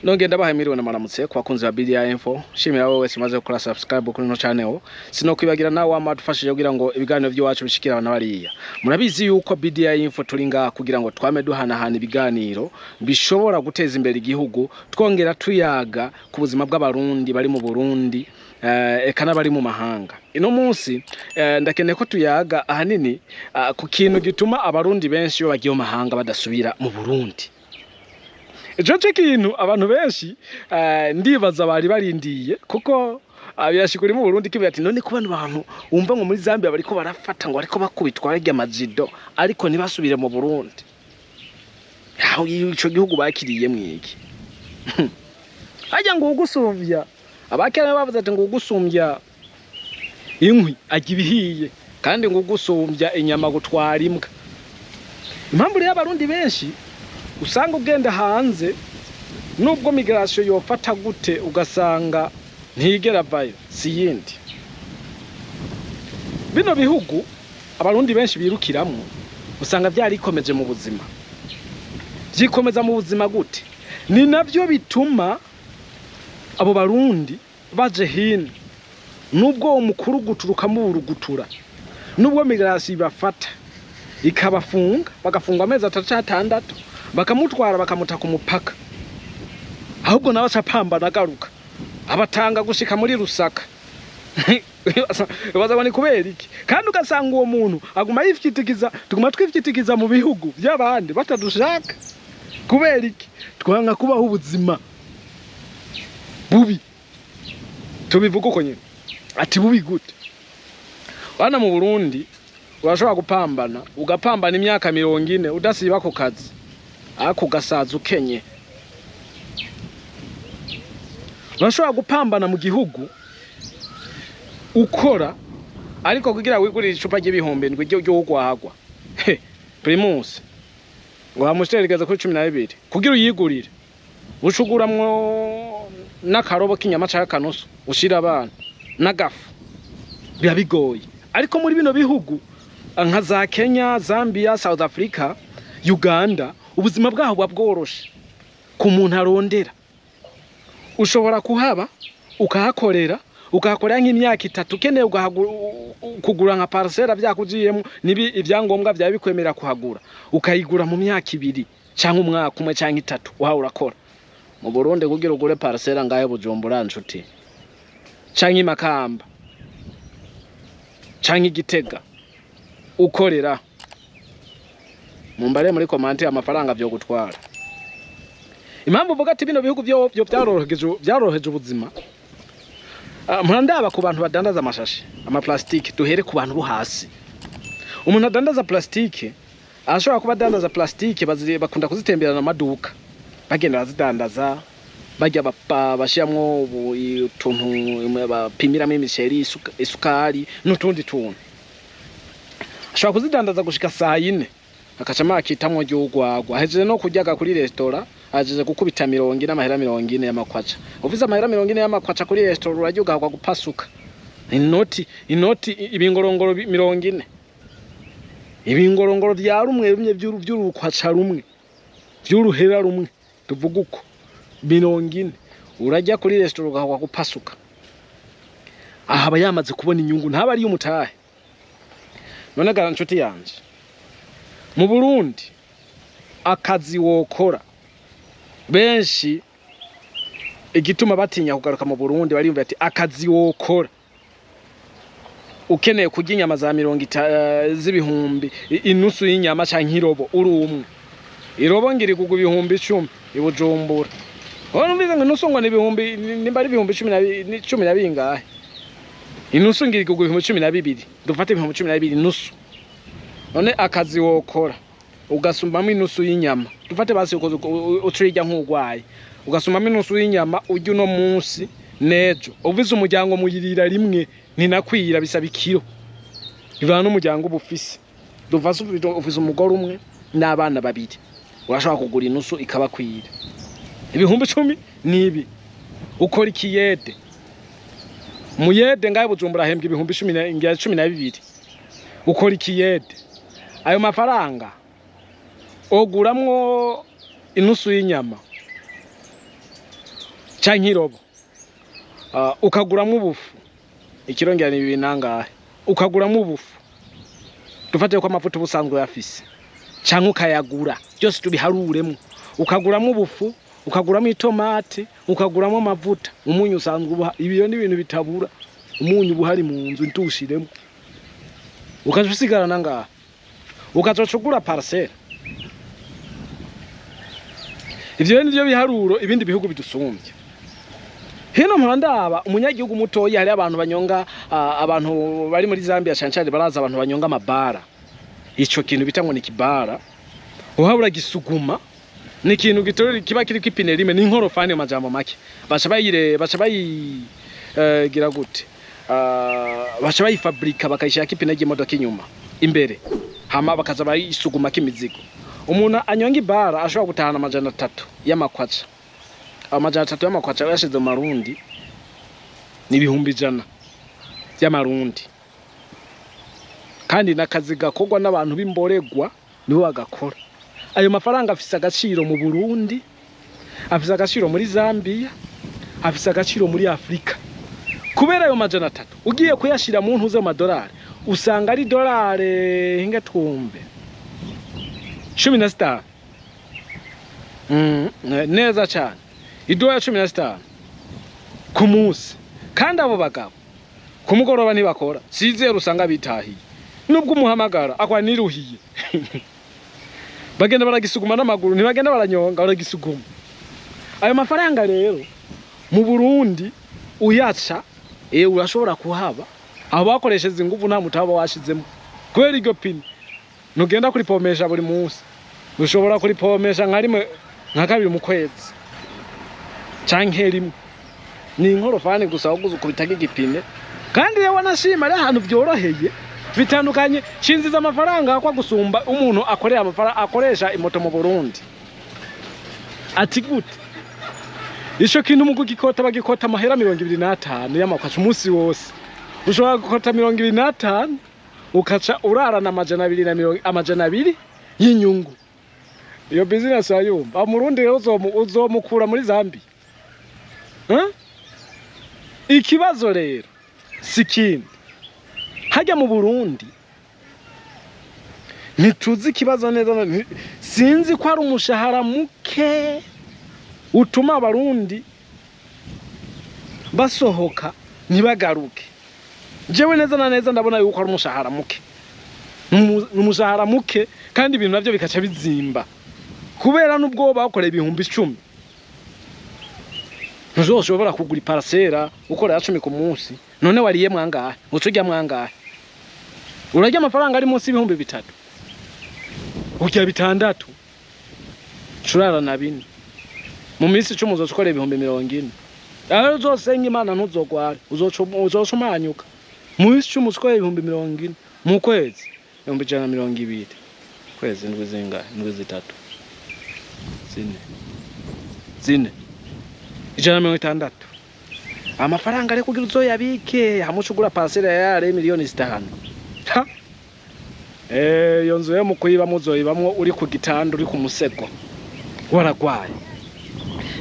Nongeye ndabahaye mwiriwe na maramutse ku bakunzi ba BDI Info. Shimira wowe wese umaze gukora subscribe kuri ino channel. Sinokwibagira nawe wama dufashije kugira ngo ibiganiro by'iwacu bishikire abantu bariya. Murabizi yuko BDI Info turi ngaha kugira ngo twame duhanahana ibiganiro bishobora guteza imbere igihugu, twongera tuyaga ku buzima bw'Abarundi bari mu Burundi, eka n'abari mu mahanga. Ino munsi ndakeneye ko tuyaga ahanini ku kintu gituma Abarundi benshi iyo bagiye mu mahanga badasubira mu Burundi. Ico co kintu abantu benshi ndibaza bari barindiye, kuko birashika uri mu Burundi kivuga ati none ko bano bantu wumva ngo muri Zambia bariko barafata, ngo bariko bakubitwa barya amajido, ariko ntibasubire mu Burundi. Aho ico gihugu bakiriye mwiki harya ngo ugusumvya abakera bavuze ati ngo ugusumvya inkwi arya ibihiye, kandi ngo ugusumvya inyama gutwara imbwa. Impamvu rero Abarundi benshi usanga ugenda hanze nubwo migration yofata gute ugasanga ntigera vayo, si yindi. Bino bihugu Abarundi benshi birukiramwo usanga vyarikomeje mu buzima. Vyikomeza mu buzima gute? Ni navyo bituma abo Barundi baje hino, nubwo uwo mukuru guturuka mu burugutura, nubwo migration ibafata ikabafunga, bagafungwa amezi 3 canke 6, bakamutwara bakamuta ku mupaka, ahubwo nawe aca apambana agaruka abatanga gushika muri Lusaka. Baza ngo ni kubera iki? Kandi ugasanga uwo muntu aguma yifyitikiza, tuguma twifyitikiza mu bihugu by'abandi batadushaka. Kubera iki? Twanga kubaho ubuzima bubi. Tubivuga uko nyene. Ati bubi gute? Bana mu Burundi urashobora gupambana, ugapambana imyaka 40 udasiba ku kazi, ariko ugasaza ukenye. Urashobora gupambana mu gihugu ukora, ariko kugira wigurire icupa ry'ibihumbi 7 ry'urwagwa Primus ngo hamushterigeze kuri 12 kugira uyigurire, ucuguramwo n'akarobo k'inyama canke akanusu ushira abana n'agafu, biba bigoye. Ariko muri bino bihugu nka za Kenya, Zambia, South Africa, Uganda, ubuzima bwaho buba bworoshe ku muntu arondera. Ushobora kuhaba ukahakorera, ukahakorera nk'imyaka 3, ukeneye kugura nka parcelle vyakuziyemo nibi ivyangombwa vyawe bikwemera kuhagura, ukayigura mu myaka 2 canke umwaka umwe canke 3 uha urakora. Mu Burundi kugira ugure parcelle ngahe Bujumbura nshuti, canke Makamba, canke Gitega, ukorera, mumbare muri komante amafaranga vyo gutwara. Impamvu uvuga ati bino bihugu byo byaroroheje ubuzima, murandaba ku bantu badandaza amashashi, ama plastique. Duhere ku bantu bo hasi. Umuntu adandaza plastique ashobora kuba adandaza plastique, bakunda kuzitemberana amaduka, bagenda bazidandaza, bajya bashiramwo utuntu bapimiramo imiceri, isukari n'utundi tuntu. Ashobora kuzidandaza gushika saa 4 akaca makitamwo ry'urwagwa, ahejeje no kuryaga kuri restaurant, ahejeje gukubita 40 n'amahera 40 y'amakwaca. Ufise amahera 40 y'amakwaca kuri restaurant urarya ugahakwa gupasuka. Inoti ibingorongoro 40. Ibingorongoro vya rumwe rumwe vy'urukwaca rumwe, vy'uruhera rumwe, tuvuga uko 40 urarya kuri restaurant ugahakwa gupasuka. Aha aba yamaze kubona inyungu, ntaba ari umutahe. None ga nshuti yanje, mu Burundi akazi wokora, benshi igituma batinya kugaruka mu Burundi bariyumva ati akazi wokora ukeneye kurya inyama za 50 z'ibihumbi, inusu y'inyama canke irobo uri umwe, irobo ngira igugwa ibihumbi 10 i Bujumbura. Wowe numvise ngo inusu ngo ni ibihumbi, nimba ari ibihumbi 10 na bingahe, inusu ngira igugwa ibihumbi 12, dufate ibihumbi 12 inusu. None akazi wokora ugasumbamo inusu y'inyama, dufate basi ucirya nk'urwaye, ugasumamo inusu y'inyama urya uno munsi nejo, uvize umuryango muyirira rimwe ntinakwira, bisaba ikiro bivana n'umuryango uba ufise. Dufase ufise umugore umwe n'abana 2, urashobora kugura inusu ikabakwira. Ibihumbi 10 nibi ukora ikiyede. Muyede ngahe Bujumbura ahembwa ibihumbi 12, ukora ikiyede. Ayo mafaranga oguramwo inusu y'inyama Canke irobo, ukaguramwo ubufu, ikiro ngira ni bibiri nangahe, ukaguramwo ubufu, dufate ko amavuta uba usanzwe uyafise canke ukayagura, byose tubiharuremwo, ukaguramwo ubufu, ukaguramo itomati, ukaguramo amavuta, umunyu usanzwe ubuha. Ibiyo ni ibintu bitabura, umunyu uba uhari mu nzu, ntuwushiremo, ukaca usigarana ngaha, ukazoca ugura parcelle. Ivyo rero nivyo biharuro ibindi bihugu bidusumbye. Hino mpora ndaba umunyagihugu mutoyi, hari abantu banyonga, abantu bari muri Zambia cane cane baraza, abantu banyonga amabara, ico kintu bita ngo ni kibara, uhabura gisuguma, ni ikintu gitorera kiba kiriko ipine rimwe, ni inkorofani mu majambo make. Baca bayire, baca bayi gira gute, baca bayifabrika, bakayishirako ipine ry'imodoka inyuma, imbere, hama bakaza bayisugumako imizigo. Umuntu anyonga ibara ashobora gutahana 300 y'amakwaca. 300 y'amakwaca uyashize mu marundi ni 100,000 by'amarundi. Kandi n'akazi gakorwa n'abantu b'imboregwa nibo bagakora. Ayo mafaranga afise agaciro mu Burundi, afise agaciro muri Zambia, afise agaciro muri Afrika, kubera ayo 300 ugiye kuyashira mu ntuze mu madolari, usanga ari dolari, hinga twumve, 15. Neza cyane, idolari 15 ku munsi. Kandi abo bagabo ku mugoroba ntibakora, sizero usanga bitahiye, nubwo umuhamagara akwa niruhiye. Bagenda baragisuguma n'amaguru, ntibagenda baranyonga, baragisuguma. Ayo mafaranga rero mu Burundi uyaca, urashobora kuhaba aho bakoresheje ingufu, nta mutaba washizemo, kubera iryo pine ntugenda kuripomesha buri munsi, ushobora kuripomesha nka rimwe, nka kabiri mu kwezi, canke rimwe. Ni inkorofani gusa waguze, ukubitako igipine. Kandi rero wanashima ari ahantu vyoroheye bitandukanye, shinziza amafaranga kwa gusumba umuntu akorera amafaranga akoresha imoto mu Burundi. Ati gute? Ico kintu mu kugikota bagikota amahera 25 y'amakwaca umunsi wose. Ushobora gukota 25, ukaca urarana 200 na mirongo, 200 y'inyungu. Iyo business urayumva? Murundi rero uzomukura muri Zambia. Huh? Ikibazo rero si kindi, hajya mu Burundi ntituzi ikibazo neza, sinzi ko ari umushahara muke utuma abarundi basohoka ntibagaruke. Jewe neza na neza ndabona yuko ari umushahara muke. Ni umushahara muke, kandi ibintu navyo bikaca bizimba, kubera n'ubwo bakoreye 10,000 ntuzoshobora kugura iparasera ukorera 10 ku munsi. None wariye mwangahe? Uca urya mwangahe? Urarya amafaranga ari munsi y'3,000, urya 6, curara na 4. Mu minsi 10 uzoca ukorera 40,000. Aho uzosenga Imana ntuzogware, uzoca umanyuka. Mu minsi 10 ukorera 40,000, mu kwezi 120,000. Kwezi indwi zingahe? Indwi 3, 4, 4, 160. Amafaranga ari kugira uzoyabike hamwe uca ugura parcelle yare miliyoni 5. Ha! Iyo nzu yo mu kuyibamwo uzoyibamwo uri ku gitanda, uri ku musego, waragwaye.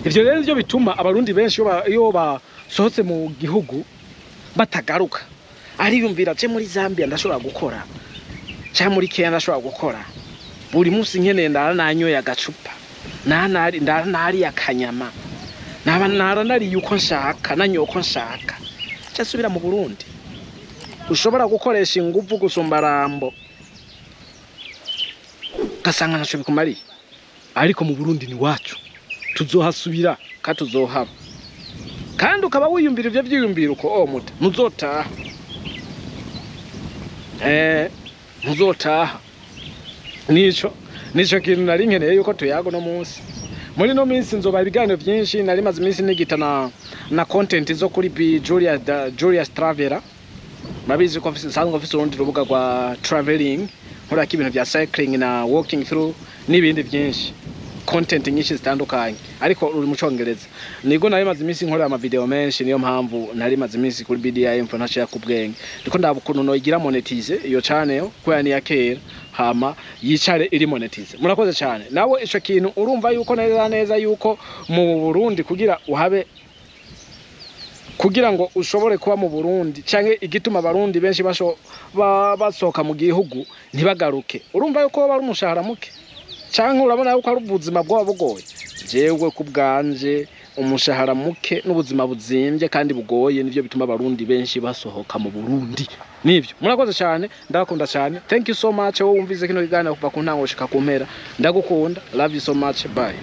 Ivyo rero nivyo bituma abarundi benshi iyo basohotse mu gihugu batagaruka. Ariyumvira, je muri Zambia ndashobora gukora, canke muri Kenya ndashobora gukora buri munsi nkeneye, ndara nanyoye agacupa, ndara nariye akanyama, naba nara nariye uko nshaka, nanyoye uko nshaka, nca nsubira mu Burundi. Ushobora gukoresha inguvu gusumba Rambo, ugasanga ntaco bikumariye. Ariko mu Burundi ni wacu, tuzohasubira kandi tuzohaba. Kandi ukaba wiyumvira ivyo vyiyumvira uko, oh muta, ntuzotaha, ntuzotaha. Nico kintu nari nkeneye yuko tuyaga uno munsi. Muri no minsi nzoba ibiganiro vyinshi. Nari maze iminsi nigita na content zo kuri B Julia da, Julius Travera. Murabizi ko nsanzwe mfise urundi rubuga rwa traveling, nkorako ibintu vya cycling na walking through n'ibindi vyinshi, content nyinshi zitandukanye, ariko ruri mu Congereza. Nibwo nari maze iminsi nkorera ama video menshi, niyo mpamvu nari maze iminsi kuri BDI Info ntashira ku bwenge. Ndiko ndaba ukuntu noyigira monetize iyo channel, kubera ni ya kera, hama yicare iri monetize. Murakoze cyane. Nawe ico kintu urumva yuko neza neza yuko mu Burundi kugira uhabe Kugira ngo ushobore kuba mu Burundi, canke igituma Abarundi benshi basohoka mu gihugu ntibagaruke, urumva yuko woba ari umushahara muke, canke urabona yuko ari ubuzima bwoba bugoye? Jewe ku bwanje, umushahara muke n'ubuzima buzimvye kandi bugoye nivyo bituma Abarundi benshi basohoka mu Burundi. Nivyo. Murakoze cyane, ndabakunda cyane. Thank you so much wowe wumvise kino kiganiro kuva ku ntango gushika ku mpera. Ndagukunda, love you so much, bye.